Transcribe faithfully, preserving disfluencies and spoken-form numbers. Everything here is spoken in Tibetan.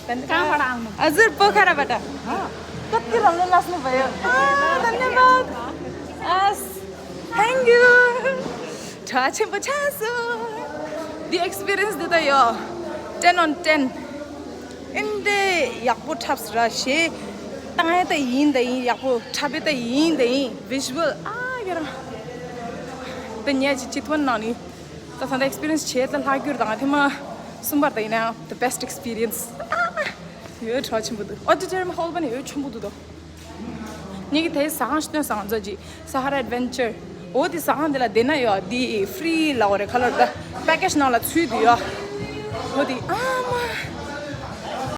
कहाँबाट आउनु? हजुर, पोखराबाट। कति राम्रो नाच्नु भयो। धन्यवाद। हस्, thank you. ཁྲ་ཆེན་པོ་ཆགས་སོང། འདི་ཨེགསི་པི་རི་ཡན་སི་འདི་ད་ཡོད། ten on ten. འདི་ཡག་པོ་འཁྲབ་སོང་ར་ཞེས། བཏང་ཡས་ད་ཡིན་ད་ཡིན། ཡག་པོ་འཁྲབ་ཡས་ད་ཡིན་ད་ཡིན། བི་ཞུ་ཝལ་ཨ་ཡ་རང་། ད་ཉལ་ཅིག་ཅིག་ཐོན་ནང་ནི། ད་ད་ལྟ་ཨེགསི་པི་རི་ཡན་སི་བྱས་ད་ལྷག་རྒྱུར་དང་ཐེངས་མ་གསུམ་པར་ད་ཡིན་ནའང་the best experience. ཡོད་ཁྲ་ཆེན་པོ་འདུག་ཨོ་ཌི་ཊོ་རི་ཡམ་ཧོལ་པ་ནི་ཡོད་ཆེན་པོ་འདུག་ད། ངེད་ཀྱི་དེ་ཟ་ཁང་ཞིག་སྟོན་སང་ཛོ་ཇི་Sahara Adventure. འོ་དེ་ཟ་ཁང་དེ་ལ་བསྡད་ན་ཡོད་དེ་ཧྥི་རི་ལ་འོ་རེ་ཁ་ལོར་ད་པེ་ཀེ་ཇི་ནང་ལ་ཚུད་དུ་ཡོད། འོ་དེ་ཨ།